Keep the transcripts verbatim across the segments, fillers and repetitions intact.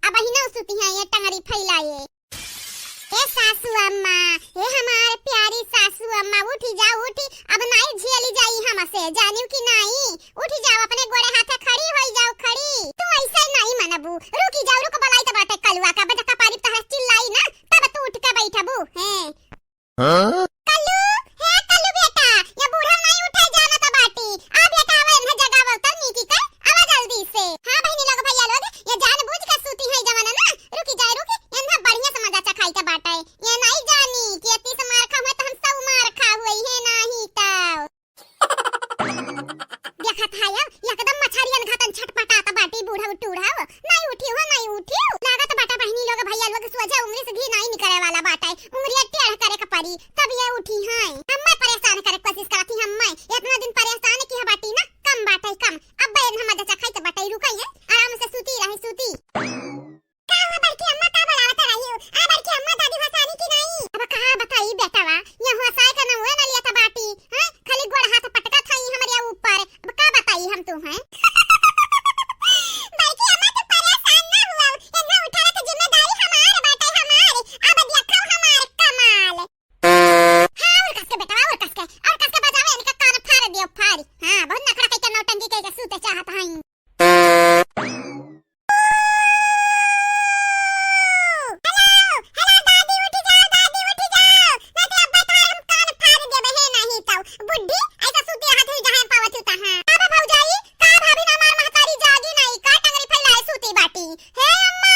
अबहिनउ सुतिहैं ये टंगरी फैलाए। ए सासू अम्मा, ए हमार प्यारी सासू अम्मा, उठी जाउ, उठी, अब नाई झेली जाई हमसे, जानिउ कि नाई? उठी जाउ, अपने गोड़े हाथे खड़ी होई जाउ, खड़ी। तू ऐसे नाई मनबू, रुकी जाउ, रुक, बलाई त बाटे कलुआ का, बजा कपारी तहरा चिल्लाई ना, तब तू उठ के बैठबू, हैं? हाँ? कल्लू, हे कल्लू बेटा, ये बूढ़ा नाई उठे जानत बाटी। आ बेटा, आवा, इन्हें जगावा, उतर नीची कर, आवा जल्दी से। हाँ बहिनी लोग, भैया लोग, ये जानबूझ के सूती है जवन ना, रुकी जाए, रुकी, इन्हें बढ़िया से मजा चखाई के बाटे। ये नाई जानी कि इतनी से मार खा हुए तो हम सब मार खा हुए है नाही तो। देखत हया, एकदम मछरियन घतन छटपटात बाटी बूढ़ऊ टूढ़ऊ। नाई उठी हो, नाई उठी। लागत बाटा बहिनी लोग, भैया लोग, सोझे उंगली से घी नाई निकरे वाला बाटे। उंगलिया टेढ़ करे के पड़ी, तब ये उठी हैं। हम्मे परेशान करे के कोशिश करत ही, हम्मे। इतना दिन परेशान किहे बाटी ना, कम बाटे, कम। अब बहन हम मजा चखाई के बाटे, रुकई है, आराम से सूती रहे, सूती। का हुआ बड़की अम्मा, का बोलावत रही हो? आ बड़की अम्मा, दादी हंसानी की नहीं? अब का बताई बेटवा, ये हंसाए का नाम ना लिया था बाटी, हैं? खाली गोड़ हाथ पटकत हई हमरे ऊपर। अब का बताई हम तू, हैं? बड़की अम्मा, तू परेशान ना हुआ, इन्हें उठावे के जिम्मेदारी हमार बाटे, हमार। अब देखो हमार कमाल। हाँ, और कस के बेटवा, और कस के, और कस के बजावे, इनका कान फाड़ दियो, फाड़। हाँ, बहुत नखरा कइके, नौटंकी कइके सूते चाहत हई। हेलो, हेलो, दादी, उठी जाओ, दादी, उठी जाओ। ना तो अब्बा तोहार हम कान फाड़ देबे, हे नाही तो। बुढ़ी, ऐसा सूती रहत हुई, जहाँ पावत हुई तहाँ। अब भौजाई, का भाभी ना मार महतारी जागी नहीं, का टंगरी फैलाए सूती बाटी? हे अम्मा,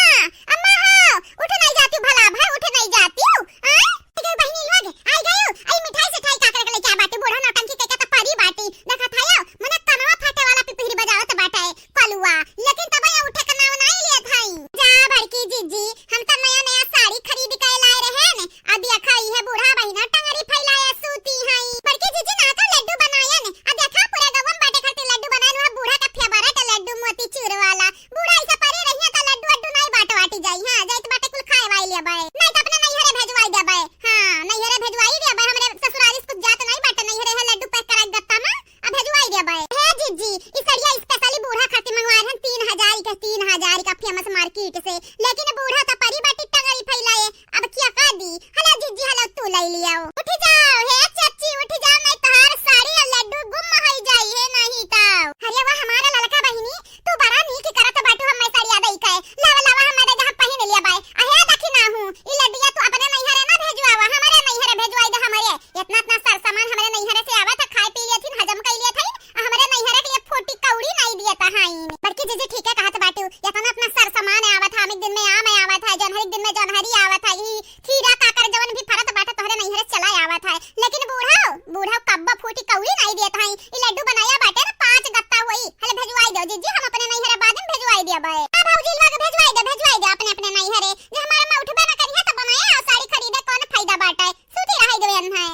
अम्मा हो, उठ नहीं जाती भला, भाई उठ नहीं जाती। आय, ए गई बहिनी लोग, आई गयो। आई मिठाई सिठाई का करे के लेके आ बाटी, बूढ़ा नौटंकी के, के त परी बाटी। देखत हयो, मने कनवा फाटे वाला पिपहिरी बजावत बाटे, कलुआ। लेकिन तब ये उठे के नाव नाई लेत हई। जा बड़की जीजी, हम त नया नया साड़ी खरीद के लाए रहे ने। अब देखा इहे बूढ़ा बहिना टंगरी फैलाए सूती हई। बड़की जीजी ना तो लड्डू बनायन। अब देखा पूरा गवन बाटे खातिर लड्डू बनायन, वह बूढ़ा का फेवरेट लड्डू मोतीचूर वाला। बूढ़ा ऐसे परी रहिया त लड्डू अड्डू नाई बाट वाटी जाई। हाँ, जाइत बाटे कुल खाए वाई लेबे। नाई त अपने नैहरे भेजवाई देबे। हाँ, नैहरे भेजवाई देबे। हमरे ससुरारी से कुछ जात नाई बाटे नैहरे, है लड्डू पैक कराई गत्ता में, आ भेजवाई देबे। हे जीजी, ई सड़िया specially बूढ़ा खातिर मंगवाए रहन, तीन हजार के, तीन हजार का famous market से। लेकिन बूढ़ा त परी बाटी टंगरी फैलाए, अब क्या कर दी? हेलो जीजी, हेलो, तू ले लियो। उठ जाओ, हे चाची, उठ जाओ, नहीं तहार साड़ी और लड्डू गुम हो जाई है, नहीं तो। अरे वाह, हमारा ललका बहिनी, तू बड़ा नीक करत बाटू, हम सड़िया दई के। लावा, लावा, हम दे हम पहिन लिया बाय। अहे देखी ना हूँ, ई लड्डिया तू अपने नैहरे ना भेजवावा, हमरे नैहरे भेजवाई दे हमरे। इतना, इतना सर सामान हमरे नैहरे से आवत है, खाए पी लियत हिन, हजम कई लियत हईन, आ हमरे नैहरे के लिए फूटी कौड़ी नाई दियत हईन। बड़की जीजी ठीके कहत बाटू, इतना, इतना सर सामान आवत है, हम एक दिन में आम आवत है, जौनहरी एक दिन में जौनहरी आवत है, ई खीरा काकर जवन भी फरत बाटे तोहरे नैहरे चला आवत है। लेकिन बूढ़ा, बूढ़ा कब्बा फूटी कौड़ी नाई देत है। ई लड्डू बनाया बाटे ना पाँच गत्ता होई। हले भेजवाई दो जीजी, हम अपने नैहरे बाद में भेजवाई देबे। आ भौजी लोग भेजवाई दे, भेजवाई दे अपने अपने नैहरे। जे हमारे में उठबे ना करिहे तो बनाया और साड़ी खरीदे कौन फायदा बाटे। सूती रहे दो एन्हे।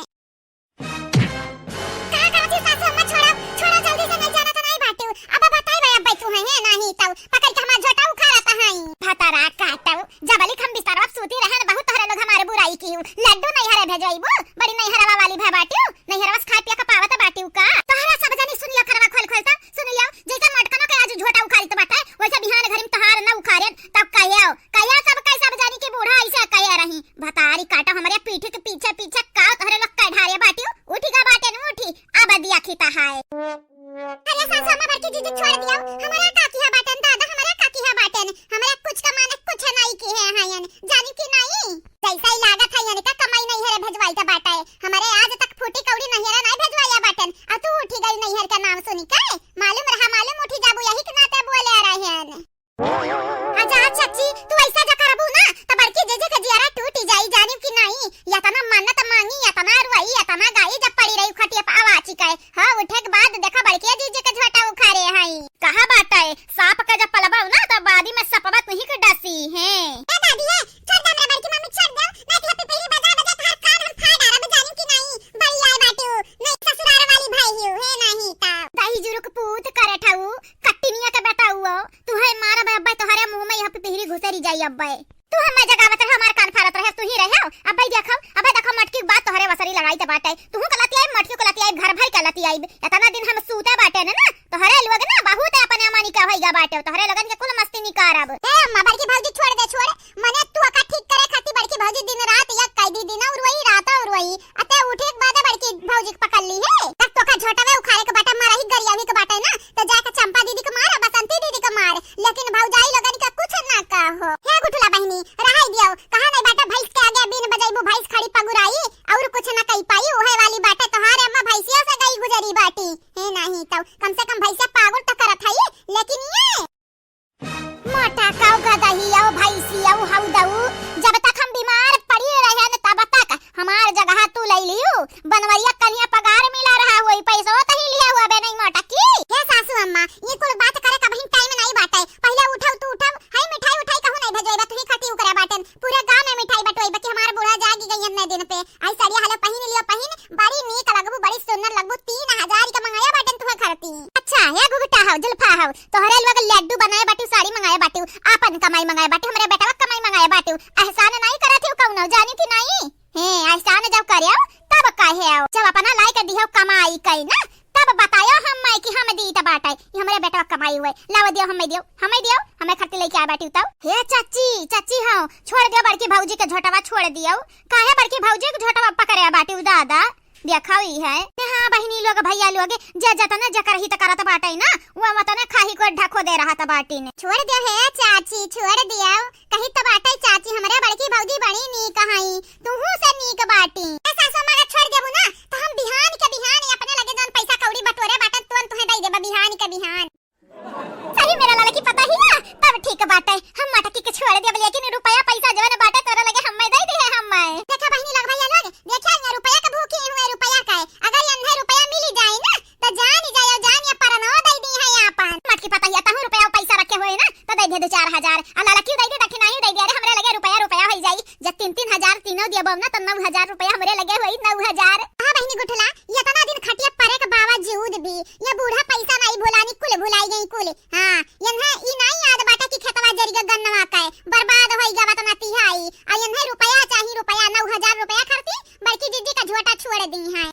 का करत ही सासू अम्मा, छोड़ा, छोड़ा जल्दी से, नहीं जाना तो नहीं बाटू। अब बताई भाई, अब बैठू है, है नहीं तो पकड़ के हमार झोटा उखाड़त है। भतरा काटू, जबलिक हम बिस्तरवा पे सूती रहन, बहुत तोहरे लोग हमारे बुराई किहू। लड्डू नैहरे भेजवाइबू, बड़ी नैहरवा वाली भा बाटिउ, नैहरवा से खाए पिए के पावत बाटिउ का? तोहरा सब जनी सुनियो, खरवा खोल खोल त सुनियो, जैसे मटकनो के आज झोटा उखाड़ित बाटे, वैसे बिहान घरी में तोहार न उखाड़ेन, तब कहियो, कहियो सब के सब जनी के बूढ़ा ऐसे कहे रही। भतारी काटा हमरे पीठी के पीछे पीछे का तोहरे लोग के ढारे बाटिउ, उठी का बाटेन उठी, अब दिया खिता है। अरे सासू अम्मा, बड़की जीजी छोड़ दियो, हमरा का किहा बाटेन दादा, हमरा का किहा बाटेन, हमरा कुछ का माने कुछ नहीं किहे हयन, जानी कि नहीं? जैसा ही लागत है इनका कमाई नैहरे भेजवाई का बाटे, हमरे आज तक फूटी कौड़ी नैहरे नहीं भेजवाया बाटेन, और तू उठी गई नैहर का नाम सुनी के, मालूम रहा मालूम उठी जाबू, यही के नाते बोले रहन। अच्छा चाची, तू ऐसा जा करबू ना, त बड़की जीजी के जियरा टूटी जाई, जानिब कि नाई? यतना मन्नत मांगी, यतना रुआई, यतना गाई, जब पड़ी रही खटिया पे आवाची के। हाँ, उठे के बाद देखा बड़की जीजी के झोटा उखाड़े हई। कहा बाटे, सांप के जब पलबा ना, त बादी में सपवा तुही के डसी है। ए दादी है, छोड़ दे हमरा बड़की मम्मी, छोड़ दे, नहीं तो पिपली बजा बजा तोहार कान हम फाड़ डारब, जानिब कि नाई? बड़ी आए बाटू, नहीं ससुरार वाली भाई हियो, है नहीं ता। दही जुरुक पूत करे ठऊ, कट्टिनिया के बेटा हुओ, तुहे मारब अब्बे, तोहरे मुंह में यहाँ पिपहिरी घुसेरी जाई अब्बे। तू हमें जगावत रहे, हमार कान फाड़त रहे, तू ही रहे हो। अब्बे देखो, अब्बे देखो, मटकी बात तोहरे वसरी लगाई त बाटे। तू को लतियाई, मटकी को लतियाई, घर भर के लतियाई। इतना दिन हम सूते बाटे न ना, तोहरे लोग ना बहुत है अपने अमानी के होइगा बाटे, तोहरे लोगन के कुल मस्ती निकारब। ए अम्मा, बड़की भौजी छोड़ गुठला बहिनी, रहाई दियो, कहा नहीं बाटे भैंस के आगे बीन बजैबू, भैंस खड़ी पगुराई, और कुछ न कही पाई, उहे वाली बाटे तोहारे अम्मा भैंसिया से गई गुजरी बाटी। हे नाही तौ, कम से कम भैंसिया पागुर त करत हई, लेकिन ये मोटा काऊ गदही औ भैंसी औ हऊ दऊ, जब तक हम बीमार पड़ी रहे न तब तक हमार जगह तू ले लियो। बनवरिया कनिया पगार मिला रहा होई, पैसो तही लिया हुआ बे नहीं मोटा की। हे सासू अम्मा, ये कुल बात करे का बहिन टाइम नहीं बाटे। पहले उठो तू उठो, हई मिठाई उठाई कहूँ नहीं भेजोई बा, तू ही खटी उकरा बाटन। पूरे गांव में मिठाई बटोई बा कि हमार बूढ़ा जागी गई इतने दिन पे। आई सड़िया हलो पहिन लियो पहिन, बड़ी नीक लगबू, बड़ी सुंदर लगबू। तीन हजार के मंगाया बाटन तुहे खरती। अच्छा, हे घुघटा हौ, जुल्फा हौ, तोहरे लोग लड्डू बनाए बाटू, साड़ी मंगाए बाटू, आपन कमाई मंगाए बाटू, हमरे बेटवा कमाई मंगाए बाटू। एहसान नहीं करत हो कौनो, जानी कि नहीं? हे, एहसान जब करे हो, तब काहे आओ? जब अपना लाई के दिहो कमाई कई ना, तब बतायो हम मैं कि हम दी त बाटे, ये हमरे बेटवा कमाई हुए, लाव दियो, हमें दियो, हमें दियो, हमें खरती लेके आए बाटू तब। हे चाची, चाची हौ, छोड़ दियो बड़की भौजी के झोटवा, छोड़ दियो। काहे बड़की भौजी के झोटवा पकड़े बाटू दादा? देखा हुई है। हाँ बहिनी लोग, भैया लोग, जे जतने जेकर हित करत बाटे ना, वो वतने खाही को ढको दे रहत बाटी ने। छोड़ दियो हे चाची, छोड़ दियो। कही तो बाटे चाची, हमरे बड़की भौजी बड़ी नीक हई, तुहू से नीक बाटी। ए सासू अम्मा, अगर छोड़ देबू ना, तो हम बिहान के बिहान अपने लगे जौन पैसा कौड़ी बटोरे बाटे, तुरंत तुहे दे देबा बिहान के बिहान। सही मेरा लाला की पता ही ना, तब ठीक बाटे। हम मटकी के छोड़ देब, लेकिन रुपया पैसा जवन बाटे तोरा लगे हम्मे दे दिहे हम्मे। देखा बहिनी लोग, भैया लोग, देखा ये रुपया के भूखी हुए, रुपया का है। अगर ये अंधे रुपया मिली जाए ना, तो जान ही जाए, जान ये परनो दे दी है आपन। मटकी पता ही, तहू रुपया पैसा रखे हुए ना, तो दे दे दो चार हजार। आ लाला क्यों दे दे, दक्षिणा ही दे दे। अरे हमरे लगे रुपया, रुपया हो जाई। जब तीन तीन हजार तीनों दिया ना, तो नौ हजार रुपया हमरे लगे हुई, नौ हजार। हाँ बहिनी गुठला, ये इतना दिन खटिया परे के बावजूद भी ये बूढ़ा पैसा नहीं भुलानी, कुल भुलाई गई कुल। हाँ, यन्हे ई नाई याद बाटे कि खेतवा जरि गए गन्नवा के, बर्बाद होई गवा तना तिहाई। आ यन्हे रुपया चाही, रुपया, नौ हजार रुपया खरती बड़की दीदी का झोटा छोड़ दी है।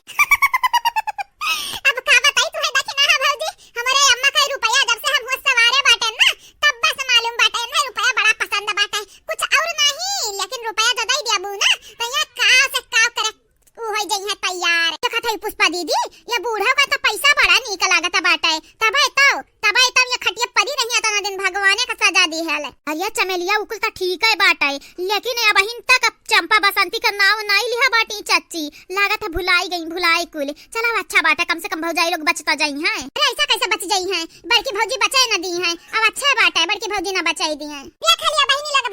अब का बताई तुहे दखिनहा भौजी, हमरे अम्मा का रुपया जब से हम होश सवारे बाटे ना, तब बस मालूम बाटे, यन्हे रुपया बड़ा पसंद बाटे। कुछ और नहीं, लेकिन रुपया जो दे दियाबू ना, तो यहाँ का से का करे उ हो जइहे तैयार। देखत हई पुष्पा दीदी, ये बूढ़ा का तो पैसा बड़ा नीक लागत बाटे। तबे तो, तबे तो ये खटिया परी रही तना दिन भगवाने का सजा दी है। अरे चमेलिया उकुल तो ठीक है बाटे, लेकिन अबहिन तक चंपा बसंती का नाव नाई लिहा बाटी चाची। लागत है भुलाई गई, भुलाई कुल। चला अच्छा बाटे, कम से कम भौजाई लोग बचता जाई हैं। अरे ऐसा कैसे बच जाई हैं? बड़की भौजी बचे न दी हैं। अब अच्छा बाटे, बड़की भौजी ना बचाई दी हैं। देख लिया बहिनी लोग,